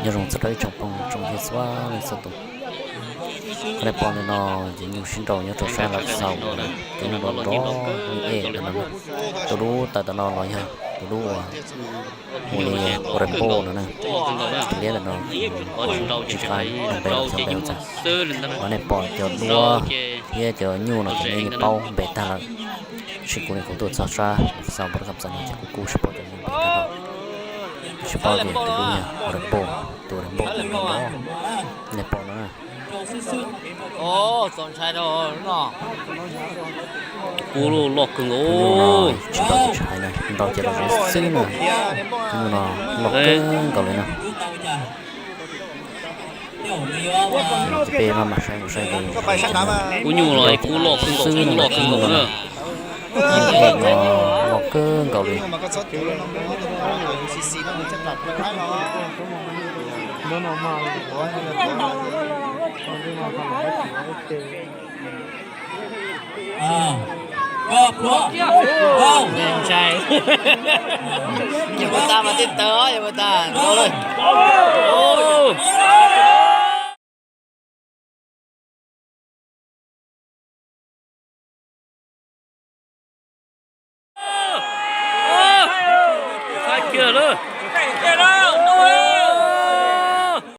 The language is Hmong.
Nyob zoo txog rau ib tsoom phooj tsoom ywg txhua leej txhua tus. Qhov nej pom ntawm no ces nyuj sib nraus nyob rau sab lav xaus, ces nyuj nrov nrov ej ntawm no. Tus dub tawm ntawm no los yog tus dub uas hu li ua rainbow no na. Tus liab ntawm no tsis qab npe los xyov npe ua cas. Qhov nej pom cov duab thiab cov nyuj no ces nej yeej paub npe tag lawm. Tab sis kuv nim kuv tuaj txog sab lav xaus npam rov qab txog no ces kuv kuj tsis paub cov nyuj npe tag lawm. Tsis paub tias tus dub yog ua rainbow, tus ua rainbow tus dub nej pom no na. Kub loj kawg nkaus. Tsis tau tsis hais na, nrau ces los xwb na. Kub nyuj no loj kawg nkaus li na. Ces peb maj mam saib mus saib li. Kub nyuj los kub loj kawg nkaus, xwb kub loj kawg nkaus na. Loj kawg nkaus li. Ntshai. Yog puas tag mas tib tawv, yog puas tag.